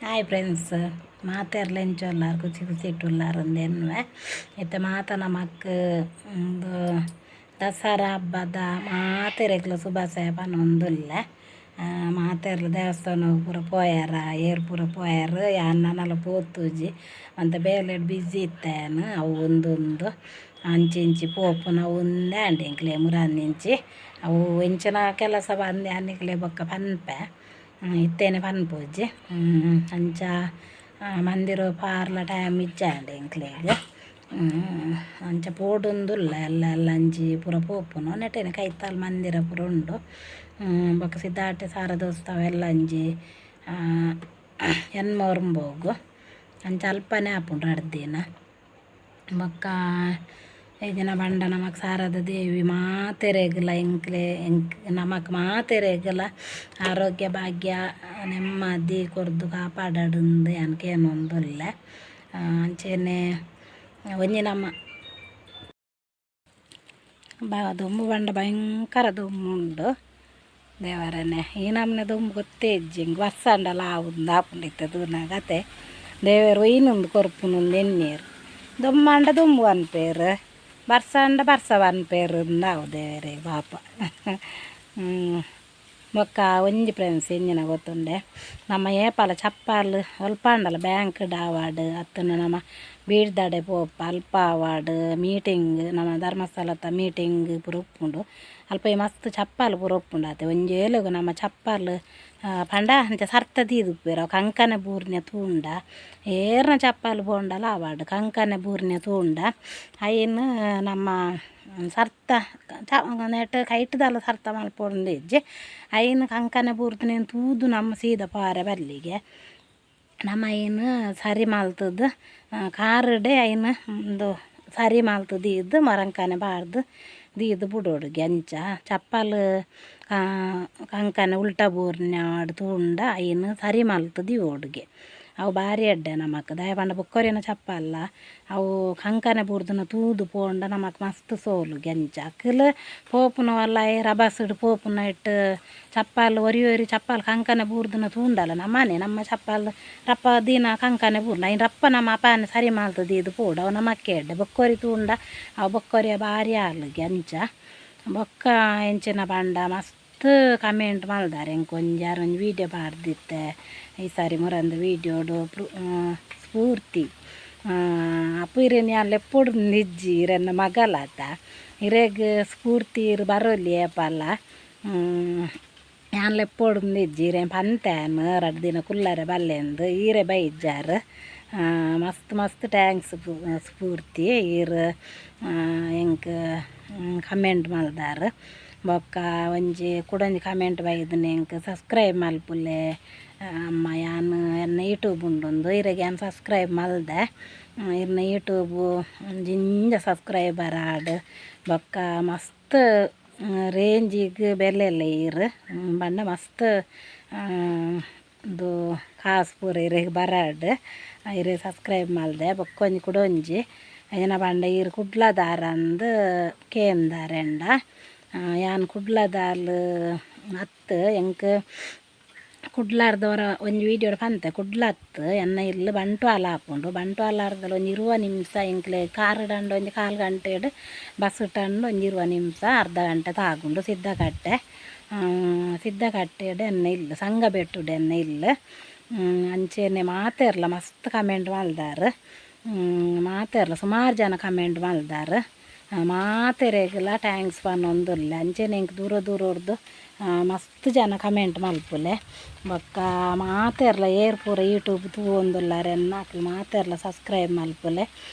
Hi friends, ಮಾತೆರ್ಲ ಎಂಚೊಲ್ಲಾರ್ ಖುಷಿ ಖುಷಿ ಇಟ್ಟುಲ್ಲಾರ್ ಎನ್ನುವೆ. ಇತ್ತೆ ಮಾತ ನಮಕ್ ಉಂದು ದಸರಾ ಹಬ್ಬದ ಮಾತೆರೆಗ್ಲ ಶುಭಾಶಯ ಪನೊಂದುಲ್ಲೆ. ಮಾತೆರ್ಲ ದೇವಸ್ಥಾನ ಪೂರ ಪೋಯೆರ, ಏರ್ ಪೂರ ಪೋಯೆರ್. ಯಾನ್ ನನಲ ಪೋತುಜಿ, ಒಂತೆ ಬೇಲೆಡ್ ಬಿಜಿ ಇತ್ತೆ ಯಾನ್. ಅವು ಉಂದು ಅಂಚಿ ಇಂಚಿ ಪೋಪುನ ಉಂದೇ ಆಂಡ್ ಎಂಕ್ಲೆ ಮುರಾನಿಂಚಿ. ಅವು ಎಂಚಿನ ಕೆಲಸ ಬಂದೆ ಯಾನ್ ಬೊಕ್ಕ ಪನ್ಪೆ, ಇತ್ತೇನೆ ಪನ್ಪುಜಿ. ಅಂಚ ಮಂದಿರ ಪಾರ್ಲ ಟೈಮ್ ಇಜ್ಜಾಂಡ್ ಎಂಕ್ಲೆಗ್. ಅಂಚ ಪೋಡೊಂದುಲ್ಲ ಎಲ್ಲ ಎಲ್ಲ ಅಂಚಿ ಪೂರ ಪೋಪುನು ನೆಟೇನೆ ಕೈತಲ್ ಮಂದಿರ ಪೂರ ಉಂಡು. ಬೊಕ್ಕ ಸಿದ್ಧಾರ್ಥ ಶಾರದೋತ್ಸವ ಎಲ್ಲ ಅಂಜಿ ಎನ್ಮೊರ್ಂಬೋಗು ಅಂಚ ಅಲ್ಪನೆ ಆಪುಂಡು ರಡ್ಡ್ ದಿನ. ಬೊಕ್ಕ ಎಂಚಿನ ಪಂಡ ನಮಕ್ ಶಾರದ ದೇವಿ ಮಾತೆರೆಗ್ಲ ಎಂಕ್ಲೆ ಎಂಕ್ ನಮಕ್ ಮಾತೆರೆಗ್ಲ ಆರೋಗ್ಯ ಭಾಗ್ಯ ನೆಮ್ಮದಿ ಕೊರ್ದು ಕಾಪಾಡಡ್ ಯಾನ್ ಕೇನೊಂದುಲ್ಲೆ. ಅಂಚೆನೆ ಒಂಜಿ ನಮ್ಮ ದೊಂಬು ಪಂಡ ಭಯಂಕರ ದೊಂಬು ಉಂಡು ದೇವರನೆ. ಈ ನಮೂನೆ ದೊಂಬು ಗೊತ್ತೇ ಇಜ್ಜಿ. ಇಂಕ್ ಬರ್ಸ ಆಂಡಲ ಆವುಂದು ಆಪುಂಡು ಇತ್ತೆ ತೂನಗ ಅತೆ. ದೇವೆರ್ ಒಯ್ನುಂದು ಕೊರ್ಪುನು ಎನ್ನಿಯೆರ್. ದೊಂಬಾಂಡ ದೊಂಬು ಪನ್ಪೆರ್, ಬರ್ಸ ಆಂಡ ಬರ್ಸ ಪನ್ಪೆರ್ ಉಂದಾವು ದೇವೆರೆ ಪಾಪ. ಬೊಕ್ಕ ಒಂಜಿ ಫ್ರೆಂಡ್ಸ್ ಎಂಚಿನ ಗೊತ್ತುಂಡೆ, ನಮ್ಮ ಏಪಲ ಚಪ್ಪಾಲ್ ಒಲ್ಪ ಆಂಡಲ ಬ್ಯಾಂಕ್ಡ್ ಆವಡ್ ಅತ್ತಂಡ ನಮ್ಮ ಬೀಡ್ದಡೆ ಪೋಪ ಅಲ್ಪ ಆವಡ್, ಮೀಟಿಂಗ್ ನಮ್ಮ ಧರ್ಮಸ್ಥಳದ ಮೀಟಿಂಗ್ ಪೂರ ಉಪ್ಪುಂಡು. ಅಲ್ಪ ಈ ಮಸ್ತ್ ಚಪ್ಪಾಲ್ ಪೂರ ಉಪ್ಪುಂಡು ಅತೆ. ಒಂಜಿ ವೇಳೆಗ್ ನಮ್ಮ ಚಪ್ಪಾಲ್ ಪಂಡ ಅಂಚ ಸರ್ತ ದೀದುಪ್ಪುವೆರ್. ಅವು ಕಂಕನೆ ಬೂರ್ನೆ ತೂಂಡ, ಏರ್ನ ಚಪ್ಪಾಲ್ ಪೋಂಡಲ ಆವಡ್, ಕಂಕನೆ ಬೂರ್ನೆ ತೂಂಡ ಐನ್ ನಮ್ಮ ಸರ್ತ ನೆಟ್ ಕೈಟ್ದಲ್ಲ ಸರ್ತ ಮಲ್ಪೊಂದು ಇಜ್ಜಿ. ಐನ್ ಕಂಕನೆ ಬೂರ್ದುನೆನ್ ತೂದು ನಮ್ಮ ಸೀದ ಪೋರೆ ಬಲ್ಲಿಗೆ. ನಮ್ಮ ಐನ್ ಸರಿ ಮಲ್ತುದು ಕಾರುಡೆ ಐನ್ ಉಂದು ಸರಿ ಮಲ್ತ್ ದೀದ್ ಮೊರಂಕನೆ ಪಾಡ್ದು ದೀದ್ ಬುಡೊಡುಗೆ. ಅಂಚ ಚಪ್ಪಲ್ ಕಂಕನೆ ಉಲ್ಟ ಬೂರ್ನೆ ತೂಂಡ ಐನ್ ಸರಿ ಮಲ್ತ್ ದೀವೊಡುಗೆ. ಅವು ಬಾರಿ ಎಡ್ಡೆ ನಮಕ್. ದಾಯೆ ಪಂಡ ಬೊಕ್ಕೊರಿನ ಚಪ್ಪಲ್ಲ ಅವು ಕಂಕನೆ ಬೂರ್ದುನ ತೂದು ಪೋಂಡ ನಮಕ್ ಮಸ್ತ್ ಸೋಲುಗೆ. ಅಂಚ ಅಕುಲು ಪೋಪುನವಲ್ಲ ರಬಸ್ಡ್ ಪೋಪುನೈಟ್ ಚಪ್ಪಲ್ ಒರಿ ಒರಿ ಚಪ್ಪಲ್ ಕಂಕನೆ ಬೂರ್ದುನ ತೂಂಡಲ ನಮ್ಮನೆ ನಮ್ಮ ಚಪ್ಪಲ್ ರಪ್ಪ ದಿನ ಕಂಕನೆ ಬೂರ್ನ ಐನ್ ರಪ್ಪ ನಮ್ಮ ಅಪಾನೆ ಸರಿ ಮಲ್ತ್ ದೀದ್ ಪೋಡು. ಅವು ನಮಕ್ಕೆ ಎಡ್ಡೆ. ಬೊಕ್ಕೊರಿ ತೂಂಡ ಅವು ಬೊಕ್ಕೊರಿಯ ಬಾರಿ ಆಲುಗೆ. ಅಂಚ ಬೊಕ್ಕ ಎಂಚಿನ ಪಂಡ ಮಸ್ತ್ ಕಮೆಂಟ್ ಮಲ್ದಾರೆ ಎಂಕ್. ಒಂಜಿ ಆರ್ ಒಂಜಿ ವೀಡಿಯೋ ಪಾಡ್ದಿತ್ತೆ ಈ ಸಾರಿ ಮುರಂದು ವೀಡಿಯೋಡು. ಸ್ಫೂರ್ತಿ ಅಪ್ಪು ಇರೆನ್ ಯಾನ್ ಲೆಪ್ಪೊಡು ಇಜ್ಜಿ, ಇರೆನ ಮಗಲಾತ. ಇರೆಗ್ ಸ್ಫೂರ್ತಿ ಇರ್ ಬರೊಲಿ ಏಪಲ. ಯಾನ್ ಲೆಪ್ಪೊಡು ಇಜ್ಜಿ, ಇರೆನ್ ಪಂತೆ ಯಾನ್ ರಡ್ಡ್ ದಿನ ಕುಲ್ಲರೆ ಬಲ್ಲೆಂದು, ಈರೆ ಬೈಜಾರ್. ಮಸ್ತ್ ಮಸ್ತ್ thanks ಸ್ಫೂರ್ತಿ, ಈರ್ ಎಂಕ್ ಕಮೆಂಟ್ ಮಲ್ದಾರ್. ಬೊಕ್ಕ ಒಂಜಿ ಕುಡೊಂಜಿ ಕಮೆಂಟ್ ಬೈದಿನಿ, ಎಂಕ್ ಸಬ್ಸ್ಕ್ರೈಬ್ ಮಲ್ಪುಲೆ ಅಮ್ಮ, ಯಾನ್ ಎನ್ನ ಯೂಟ್ಯೂಬ್ ಉಂಡುಂದು. ಇರೆಗ್ ಯಾನ್ ಸಬ್ಸ್ಕ್ರೈಬ್ ಮಲ್ದೆ. ಇರ್ನ ಯೂಟ್ಯೂಬು ಜಿಂಜ ಸಬ್ಸ್ಕ್ರೈಬರ್ ಆಡ್, ಬೊಕ್ಕ ಮಸ್ತ್ ರೇಂಜಿಗ್ ಬೆಲೆಲ್ಲ ಈರ್ ಪಂಡ ಮಸ್ತ್ ಉಂದು ಕಾಸ್ ಪೂರ ಇರೆಗ್ ಬರಡ್. ಇರೆಗ್ ಸಬ್ಸ್ಕ್ರೈಬ್ ಮಲ್ದೆ. ಬೊಕ್ಕ ಒಂಜಿ ಕುಡೊಂಜಿ ಎಂಚಿನ ಪಂಡ ಈರ್ ಕುಡ್ಲದಾರಂದ್ ಕೇಂದಾರೆಂಡ, ಯಾನ್ ಕುಡ್ಲದಾಲ್ ಅತ್ತ್. ಎಂಕ್ ಕುಡ್ಲಾರ್ದವರ ಒಂಜಿ ವೀಡಿಯೋಡ್ ಪಂತೆ, ಕುಡ್ಲತ್ ಎನ್ನ ಇಲ್ಲ್ ಬಂಟ್ವಾಳ ಆಪುಂಡು. ಬಂಟ್ವಾಳರ್ದಲ ಒಂಜಿ 20 ನಿಮಿಷ ಎಂಕ್ಲೆ ಕಾರ್ ಡಂಡ ಒಂಜಿ ಕಾಲ್ ಗಂಟೆಡ್, ಬಸ್ ಟಂಡ ಒಂಜಿ 20 ನಿಮಿಷ ಅರ್ಧ ಗಂಟೆ ತಾಗುಂಡು. ಸಿದ್ದಕಟ್ಟೆ, ಸಿದ್ದಕಟ್ಟೆಡ್ ಎನ್ನ ಇಲ್ಲ್, ಸಂಗಬೆಟ್ಟುಡು ಎನ್ನ ಇಲ್ಲ್. ಅಂಚೆನೆ ಮಾತೆರ್ಲ ಮಸ್ತ್ ಕಮೆಂಟ್ ಮಲ್ದಾರ್. ಮಾತೆರ್ಲ ಸುಮಾರು ಜನ ಕಮೆಂಟ್ ಮಲ್ದಾರ್. ಮಾತೆರೆಗ್ಲ thanks ಪನೊಂದುಲ್ಲೆ. ಅಂಚೆನೆ ಎಂಕ್ ದೂರ ದೂರೊರ್ದು ಮಸ್ತ್ ಜನ ಕಮೆಂಟ್ ಮಲ್ಪುಲೆ. ಬೊಕ್ಕ ಮಾತೆರ್ಲ ಏರ್ ಪೂರ ಯೂಟ್ಯೂಬ್ ತೂವೊಂದುಲ್ಲಾರ್ ಎನ್ನ ಅಕ್ಲು ಮಾತೆರ್ಲ ಸಬ್ಸ್ಕ್ರೈಬ್ ಮಲ್ಪುಲೆ,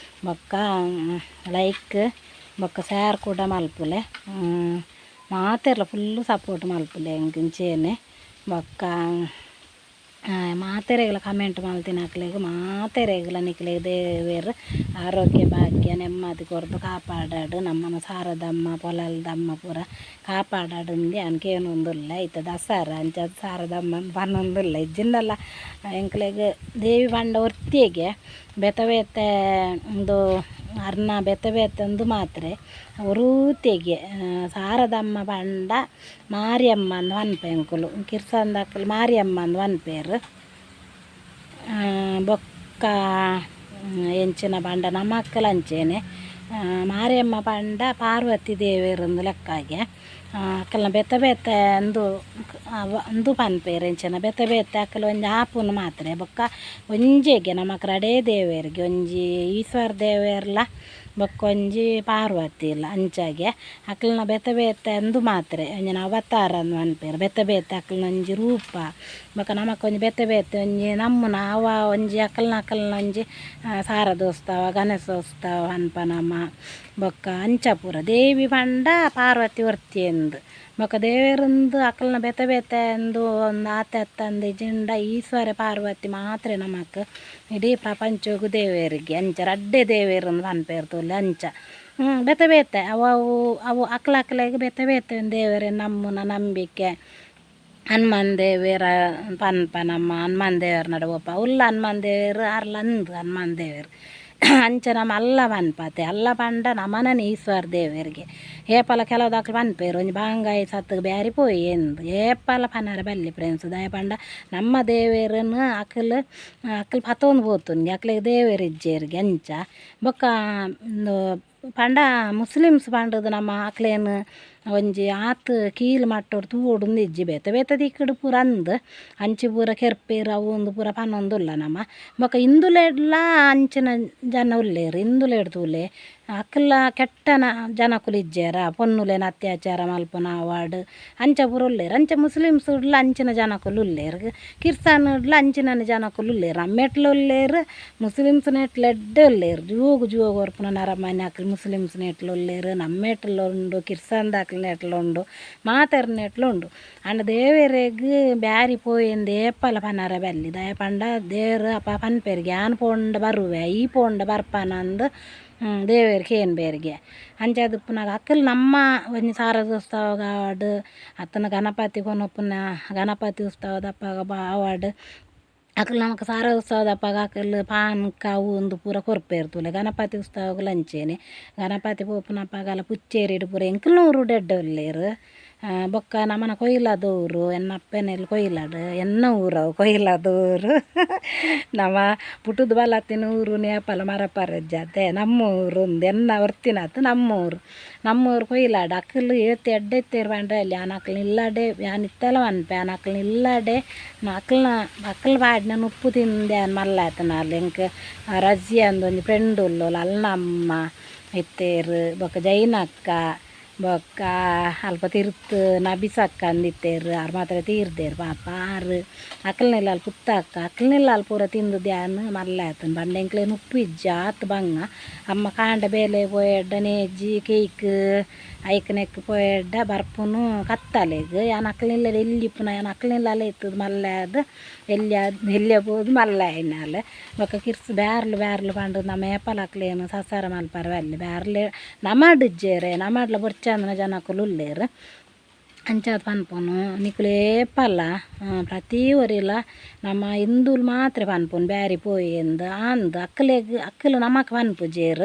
ಬೊಕ್ಕ ಲೈಕ್ ಬೊಕ್ಕ ಶೇರ್ ಕೂಡ ಮಲ್ಪುಲೆ. ಮಾತೆರ್ಲ ಫುಲ್ಲು ಸಪೋರ್ಟ್ ಮಲ್ಪುಲೆ ಎಂಕ್ ಇಂಚೆನೆ. ಬೊಕ್ಕ ಮಾತೆರೆಗ್ಲ ಕಮೆಂಟ್ ಮಲ್ತಿನಕ್ಲೆಗ್ ಮಾತೆರೆಗ್ಲ ನಿಕ್ಲೆಗ್ ದೇವೆರ್ ಆರೋಗ್ಯ ಭಾಗ್ಯ ನೆಮ್ಮದಿ ಕೊರ್ದು ಕಾಪಾಡಡ್, ನಮ್ಮನ ಶಾರದಮ್ಮ ಪೊಲಲ್ದಮ್ಮ ಪೂರ ಕಾಪಾಡಡ್ ಇಂದ್ ಯಾನ್ ಕೇನೊಂದುಲ್ಲೆ. ಇತ್ತೆ ದಸರಾ, ಅಂಚ ಶಾರದಮ್ಮ ಪನೊಂದುಲ್ಲೆ. ಇಜ್ಜಿಂಡಲ ಎಂಕ್ಲೆಗ್ ದೇವಿ ಪಂಡ ಒರ್ತಿಗೆ, ಬೇತೆ ಬೇತೆ ಉಂದು ಅರ್ನ ಬೇತೆ ಬೇತೆ ಉಂದು ಮಾತ್ರೆ ಒರೂತಿಗೆ ಶಾರದಮ್ಮ ಪಂಡ ಮಾರಿಯಮ್ಮ ಅಂದ್ ಪನ್ಪ ಎಂಕುಲು. ಕಿರ್ಸಂದಕುಲು ಮಾರಿಯಮ್ಮ ಅಂದ್ ಪನ್ಪೆರ್. ಬೊಕ್ಕ ಎಂಚಿನ ಪಂಡ ನಮಕ್ಲ ಅಂಚೆನೆ ಮಾರಿಯಮ್ಮ ಪಂಡ ಪಾರ್ವತಿ ದೇವೆರ್ ಲೆಕ್ಕಾಗೆ ಅಕಲ್ನ ಬೇತೆ ಬೇತೆ ಉಂದು ಉಂದು ಪನ್ಪೆರ್ ಎಂಚಿನ ಬೇತೆ ಬೇತೆ ಅಕಲ್ ಒಂಜಿ ಆಪುನು ಮಾತ್ರೆ ಬೊಕ್ಕ ಒಂಜೆಗೆ ನಮಕ್ ರಡ್ಡೆ ದೇವೆರ್ಗೆ ಒಂಜಿ ಈಶ್ವರ ದೇವೆರ್ಲ ಬೊಕ್ಕ ಒಂಜಿ ಪಾರ್ವತಿಲ ಅಂಚಾಗೆ ಅಕಲ್ನ ಬೇತೆ ಬೇತೆ ಉಂದು ಮಾತ್ರೆ ಒಂಜಿನ ಅವತಾರ ಅಂದ್ ಪನ್ಪೆರ್ ಬೇತೆ ಬೇತೆ ಅಕಲ್ನ ಒಂಜಿ ರೂಪ ಬೊಕ್ಕ ನಮಕ್ ಒಂಜಿ ಬೇತೆ ಬೇತೆ ಒಂಜಿ ನಮ್ಮುನ ಅವ ಒಂಜಿ ಅಕಲ್ನ ಅಕಲ್ನ ಒಂಜಿ ಶಾರದೋತ್ಸವ ಗಣೇಶೋತ್ಸವ ಪನ್ಪ ನಮ ಬೊಕ್ಕ ಅಂಚ ಪೂರ ದೇವಿ ಪಂಡ ಪಾರ್ವತಿ ಒರ್ತಿ ಅಂದ್ ಬೊಕ್ಕ ದೇವೆರುಂದು ಅಕಲ್ನ ಬೇತೆ ಬೇತೆ ಉಂದು ಒಂದು ಆತೆ ಅತ್ತಂದೆ ಇಜ್ಜಿಂಡ ಈಶ್ವರ ಪಾರ್ವತಿ ಮಾತ್ರ ನಮಕ್ ಇಡೀ ಪ್ರಪಂಚೊಗು ದೇವೆರಿಗೆ ಅಂಚ ರಡ್ಡೆ ದೇವೆರ್ ಪನ್ಪೆರ್ ತೂಲೆ ಅಂಚ ಬೇತೆ ಬೇತೆ ಅವು ಅವು ಅವು ಅಕ್ಲ ಅಕ್ಲೆಗ್ ಬೇತೆ ಬೇತೆ ದೇವೆರೆನ್ ನಂಬುನ ನಂಬಿಕೆ ಹನುಮಾನ್ ದೇವೆರ ಪನ್ಪ ನಮ್ಮ ಹನುಮಾನ್ ದೇವೆರ್ನಡೆ ಪೋಪ ಅವ್ಲು ಹನುಮಾನ್ ದೇವೆರ್ ಆರ್ಲ ಅಂದ್ ಹನುಮಾನ್ ದೇವೆರ್ ಅಂಚ ನಮ ಅಲ್ಲ ಪನ್ಪತೆ ಅಲ್ಲ ಪಂಡ ನಮನನೆ ಈಶ್ವರ ದೇವೆರ್ಗೆ ಏಪಲ ಕೆಲವುದಕ್ಲು ಪನ್ಪೆರ್ ಒಂಜಿ ಬಾಂಗಾಯಿ ಸತ್ಗ್ ಬ್ಯಾರಿ ಪೋಯಿ ಅಂದ್ ಏಪಲ ಪನರೆ ಬಲ್ಲಿ ಫ್ರೆಂಡ್ಸ್ ದಾಯೆ ಪಂಡ ನಮ್ಮ ದೇವೆರೆನ್ ಅಕುಲು ಅಕುಲು ಪತೊಂದು ಪೋತುನ್ಗೆ ಅಕ್ಲೆಗ್ ದೇವೆರ್ ಇಜ್ಜೆರ್ಗೆ ಅಂಚ ಬೊಕ್ಕ ಉಂದು ಪಂಡ ಮುಸ್ಲಿಮ್ಸ್ ಪಂಡುದು ನಮ ಅಕ್ಲೆನ್ ಒಂಜಿ ಆತ್ ಕೀಲ್ ಮಟ್ಟೊಡು ತೂವೊಡುಂದು ಇಜ್ಜಿ ಬೇತೆ ಬೇತೆ ದಿಕ್ಕುಡು ಪೂರ ಅಂದ್ ಅಂಚಿ ಪೂರ ಕೆರ್ಪೆರ್ ಅವು ಉಂದು ಪೂರ ಪನೊಂದುಲ್ಲ ನಮ ಬೊಕ್ಕ ಹಿಂದುಲೆಡ್ಲ ಅಂಚಿನ ಜನ ಉಲ್ಲೆರ್ ಹಿಂದುಲೆಡ್ ತೂಲೆ ಅಕಲ್ನ ಕೆಟ್ಟನ ಜನಕುಲು ಇಜ್ಜೆರ ಪೊನ್ನುಲೆನ್ ಅತ್ಯಾಚಾರ ಮಲ್ಪುನ ಆವಡ್ ಅಂಚ ಪೂರ ಉಲ್ಲೆರ್ ಅಂಚ ಮುಸ್ಲಿಮ್ಸ್ಡ್ಲ ಅಂಚಿನ ಜನಕುಲು ಉಲ್ಲೆರ್ ಕಿರ್ಸನ್ಡ್ಲ ಅಂಚಿನ ಜನಕುಲು ಉಲ್ಲೆರ್ ನಮ್ಮೆಟ್ಲ ಉಲ್ಲೆರ್ ಮುಸ್ಲಿಮ್ಸ್ನೆಟ್ಲ ಎಡ್ಡೆ ಉಲ್ಲೆರ್ ಜೋಗು ಜೋಗು ಕೊರ್ಪುನ ನರಮಾನಿ ಅಕುಲು ಮುಸ್ಲಿಮ್ಸ್ನೆಟ್ಲ ಉಲ್ಲೆರ್ ನಮ್ಮೆಟ್ಲ ಉಂಡು ಕಿರ್ಸನ್ದಕ್ಲ್ನೆಟ್ಲ ಉಂಡು ಮಾತೆರ್ನೆಟ್ಲ ಉಂಡು ಆಂಡ ದೇವೆರೆಗ್ ಬ್ಯಾರಿ ಪೋಯೆಂದು ಏಪಲ ಪನರೆ ಬಲ್ಲಿ ದಾಯೆ ಪಂಡ ದೇವೆರ್ ಅಪ ಪನ್ಪೆರ್ಗೆ ಯಾನ್ ಪೋಂಡ ಬರುವೆ ಈ ಪೋಂಡ ಬರ್ಪನಂದ್ ದೇವೆರ್ ಕೇನ್ಬೆರ್ಗೆ ಅಂಚಾದ್ ಉಪ್ಪುನಗ ಅಕುಲು ನಮ್ಮ ಒಂಜಿ ಶಾರದೋತ್ಸವಗ್ ಆವಡ್ ಅತ್ತುಂಡ ಗಣಪತಿ ಕೊನೊಪುನ ಗಣಪತಿ ಉತ್ಸವದಪಗ ಆವಡ್ ಅಕುಲು ನಮಕ್ ಶಾರದೋತ್ಸವದಪಗ ಅಕುಲು ಪಾನಕ ಅವು ಉಂದು ಪೂರ ಕೊರ್ಪೆರ್ ತೂಲೆ ಗಣಪತಿ ಉತ್ಸವಗುಲ ಅಂಚೆನೆ ಗಣಪತಿ ಪೋಪುನಪಗಲ ಪುಚ್ಚೇರಿಡ್ ಪೂರ ಎಂಕಲ್ನ ಊರುಡು ಎಡ್ಡೆ ಉಲ್ಲೆರ್ ಬೊಕ್ಕ ನಮನ ಕೊಯ್ಲದ ಊರು ಎನ್ನ ಅಪ್ಪೆನ ಇಲ್ಲ್ ಕೊಯ್ಲಡ್ ಎನ್ನ ಊರು ಅವು ಕೊಯ್ಲದ ಊರು ನಮ ಪುಟ್ಟುದು ಬಲತ್ತಿನ ಊರು ಏಪಲ ಮರಪರೆಜ್ಜತೆ ನಮ್ಮ ಊರು ಉಂದು ಎನ್ನ ಒರ್ತಿನತ್ತು ನಮ್ಮ ಊರು ನಮ್ಮ ಊರು ಕೊಯ್ಲಾಡ್ ಅಕುಲು ಏತ್ ಎಡ್ಡೆ ಇತ್ತೆರ್ ಪಂಡ ಯಾನ್ ಅಕ್ಲ್ನ ಇಲ್ಲಡೆ ಯಾನ್ ಇತ್ತೆಲ ಪನ್ಪೆ ಯಾನ್ ಅಕ್ಲ್ನ ಇಲ್ಲಡೆ ಅಕ್ಲ್ನ ಅಕ್ಲ್ ಪಾಡಿನ ನುಪ್ಪು ತಿಂದೆ ಯಾನ್ ಮಲ್ಲೆ ಆತನಾಲ್ ಎಂಕ್ ರಜಿಯಾ ಅಂದ್ ಒಂಜಿ ಫ್ರೆಂಡ್ ಉಲ್ಲೋಲು ಅಲ್ನ ಅಮ್ಮ ಇತ್ತೆರ್ ಬೊಕ್ಕ ಜೈನಕ್ಕ ಬೊಕ್ಕ ಅಲ್ಪ ತಿರ್ತ್ ನಬಿಸಕ್ಕ ಅಂದಿತ್ತೆರ್ ಆರ್ ಮಾತ್ರ ತೀರ್ದೆರ್ ಪಾಪ ಆರ್ ಅಕ್ಲ್ನ ಇಲ್ಲಲ್ ಪುತ್ತಕ್ಕ ಅಕ್ಲ್ನ ಇಲ್ಲಲ್ ಪೂರ ತಿಂದುದು ಯಾನ್ ಮಲ್ಲೆ ಆತುಂಡು ಪಂಡ ಎಂಕ್ಲೆಗ್ ನುಪ್ಪು ಇಜ್ಜಿ ಆತ್ ಬಂಗ ಅಮ್ಮ ಕಾಂಡೆ ಬೇಲೆ ಪೋಯೆಡ್ಡ ನೇಜಿ ಕೇಕ್ ಐಕ್ ನೆಕ್ಕ್ ಪೋಯೆಡ್ಡ ಬರ್ಪುನು ಕತ್ತಲೆಗ್ ಯಾನ್ ಅಕ್ಲ್ನ ಇಲ್ಲಡ್ ಎಲ್ಯ ಇಪ್ಪುನ ಯಾನ್ ಅಕ್ಲ್ನ ಇಲ್ಲಲೇ ಇತ್ತುದು ಮಲ್ಲೆ ಆದ್ ಎಲ್ಯ ಎಲ್ಯ ಪೋದು ಮಲ್ಲೆ ಆಯಿನಾಲ್ ಬೊಕ್ಕ ಕಿರ್ಸ್ ಬ್ಯಾರ್ಲು ಬ್ಯಾರ್ಲು ಪಂಡುದು ನಮ ಏಪಲ ಅಕ್ಲೆನ್ ಸಸಾರ ಮಲ್ಪರೆ ಬಲ್ಲಿ ಬ್ಯಾರ್ಲು ನಮಡ್ ಇಜ್ಜೆರೆ ನಮಡ್ಲ ಬೊರ್ಚಂದಿನ ಜನಕುಲು ಉಲ್ಲೆರ್ ಅಂಚಾದ್ ಪನ್ಪುನು ನಿಕುಲು ಏಪಲ ಪ್ರತಿ ಒರಿಲ ನಮ ಹಿಂದೂಲು ಮಾತ್ರ ಪನ್ಪುನು ಬ್ಯಾರಿ ಪೋಯಿ ಅಂದ್ ಅಂದ್ ಅಕ್ಲೆಗ್ ಅಕುಲು ನಮಕ್ ಪನ್ಪುಜೆರ್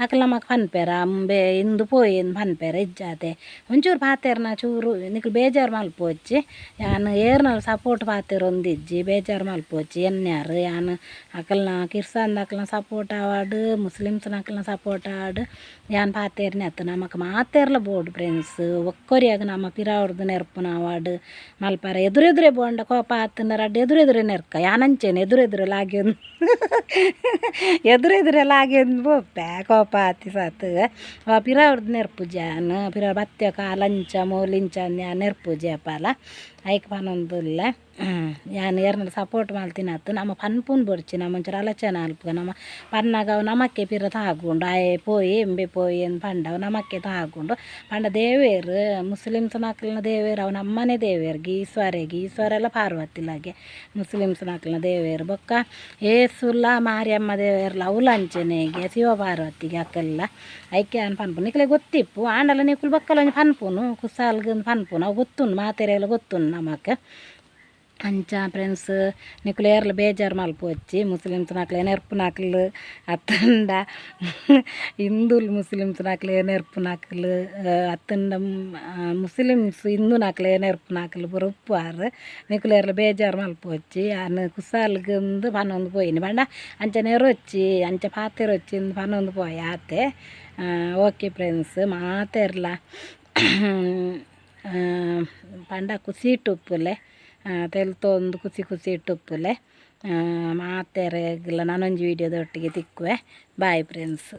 ಅಕುಲು ನಮಕ್ ಪನ್ಪೆರ ಅಂಬೆ ಹಿಂದು ಪೋಯಿ ಅಂದ್ ಪನ್ಪೆರ ಇಜ್ಜಾತೆ ಒಂಚೂರು ಪಾತೆರ್ನ ಚೂರು ನಿಕುಲು ಬೇಜಾರು ಮಲ್ಪೊಚ್ಚಿ ಯಾನ್ ಏರ್ನಲ ಸಪೋರ್ಟ್ ಪಾತೆರೊಂದಿಜ್ಜಿ ಬೇಜಾರು ಮಲ್ಪೊಚ್ಚಿ ಎನ್ಯಾರ್ ಯಾನ್ ಅಕಲ್ನ ಕಿರ್ಸನ್ದಕ್ಲ್ನ ಸಪೋರ್ಟ್ ಆವಡ್ ಮುಸ್ಲಿಮ್ಸ್ನಕ್ಲ್ನ ಸಪೋರ್ಟ್ ಆವಡ್ ಯಾನ್ ಪಾತೆರ್ನೆ ಅತ್ತ್ ನಮಕ್ ಮಾತೆರ್ಲ ಬೋಡು ಫ್ರೆಂಡ್ಸ್ ಒಕ್ಕೊರಿಯಗ್ ನಮ ಪಿರವುರ್ದು ನೆರ್ಪುನ ಆವಡ್ ಮಲ್ಪರೆ ಎದುರೆದುರೆ ಪೋಂಡ ಕೋಪ ಆತುಂಡ ರಡ್ಡ್ ಎದುರೆದುರೆ ನೆರ್ಕ ಯಾನ್ ಅಂಚೆನೆ ಎದುರೆದುರೆ ಲಾಗ್ಯೊಂದು ಎದುರೆದುರೆ ಲಾಗ್ಯೊಂದು ಪೋಪೆ ಕೋಪ ಆತಿ ಸತ್ ಪಿರವುರ್ದು ನೆರ್ಪುಜಿ ಯಾನ್ ಪಿರ ಬತ್ತೆ ಕಾಲ್ ಅಂಚ ಮೂಲು ಇಂಚ ಅಂದ್ ಯಾನ್ ನೆರ್ಪುಜಿ ಏಪಲ ಐಕ್ ಪನೊಂದುಲ್ಲೆ ಯಾನ್ ಏರ್ನಲ ಸಪೋರ್ಟ್ ಮಲ್ತಿನತ್ತ್ ನಮ ಪನ್ಪುನು ಬೊಡ್ಚಿ ನಮ ಒಂಚೂರು ಆಲೋಚನೆ ಮಲ್ಪುಗ ನಮ ಪನ್ನಗ ಅವು ನಮಕ್ಕೆ ಪಿರ ತಾಗುಂಡು ಆಯೆ ಪೋಯಿ ಇಂಬೆ ಪೋಯಿ ಅಂದ್ ಪಂಡ ಅವು ನಮಕ್ಕೆ ತಾಗುಂಡು ಪಂಡ ದೇವೆರ್ ಮುಸ್ಲಿಮ್ಸ್ನಕ್ಲ್ನ ದೇವೆರ್ ಅವು ನಮ್ಮನೆ ದೇವೆರ್ ಈಶ್ವರೆಗ್ ಈಶ್ವರೆಲ ಪಾರ್ವತಿಲಾಗೆ ಮುಸ್ಲಿಮ್ಸ್ನಕ್ಲ್ನ ದೇವೆರ್ ಬೊಕ್ಕ ಏಸುಲ ಮಾರಿಯಮ್ಮ ದೇವೆರ್ಲ ಅವುಲ ಅಂಚೆನೆಗೆ ಶಿವ ಪಾರ್ವತಿಗೆ ಅಕಲ್ಲ ಐಕೆ ಯಾನ್ ಪನ್ಪುನು ನಿಕ್ಲೆಗ್ ಗೊತ್ತಿಪ್ಪು ಆಂಡಲ ನಿಕುಲು ಬೊಕ್ಕಲ ಒಂಜಿ ಪನ್ಪುನು ಕುಸಾಲ್ಗ್ ಪನ್ಪುನು ಅವು ಗೊತ್ತುಂಡು ಮಾತೆರೆಗ್ಲ ಗೊತ್ತುಂಡು ನಮಕ್. ಅಂಚ ಫ್ರೆಂಡ್ಸ್ ನಿಕುಲು ಏರ್ಲ ಬೇಜಾರು ಮಲ್ಪೊಚ್ಚಿ ಮುಸ್ಲಿಮ್ಸ್ನಕ್ಲೆ ನೆರ್ಪುನಕ್ಲು ಅತ್ತಂಡ ಹಿಂದೂಲು ಮುಸ್ಲಿಮ್ಸ್ನಕ್ಲೆ ನೆರ್ಪುನಕ್ಲು ಅತ್ತಂಡ ಮುಸ್ಲಿಮ್ಸ್ ಹಿಂದೂನಕ್ಲೆ ನೆರ್ಪುನಕ್ಲು ಪೂರ ಉಪ್ಪುವಾರ್ ನಿಕುಲು ಏರ್ಲ ಬೇಜಾರು ಮಲ್ಪೊಚ್ಚಿ ಯಾನ್ ಕುಸಾಲ್ಗ್ ಇಂದ್ ಪನೊಂದು ಪೋಯಿನಿ ಪಂಡ ಅಂಚ ನೆರೊಚ್ಚಿ ಅಂಚ ಪಾತೆರೊಚ್ಚಿ ಇಂದ್ ಪನೊಂದು ಪೋಯೆ ಆತೆ. ಓಕೆ ಫ್ರೆಂಡ್ಸ್ ಮಾತೆರ್ಲ ಪಂಡ ಕುಸಿಟ್ ಉಪ್ಪುಲೆ ತೆಲ್ತೊಂದು ಖುಷಿ ಖುಷಿಟ್ ಉಪ್ಪುಲೆ ಮಾತೆರೆಗ್ಲ ನನೊಂಜಿ ವೀಡಿಯೋದೊಟ್ಟಿಗೆ ತಿಕ್ಕುವೆ. Bye friends.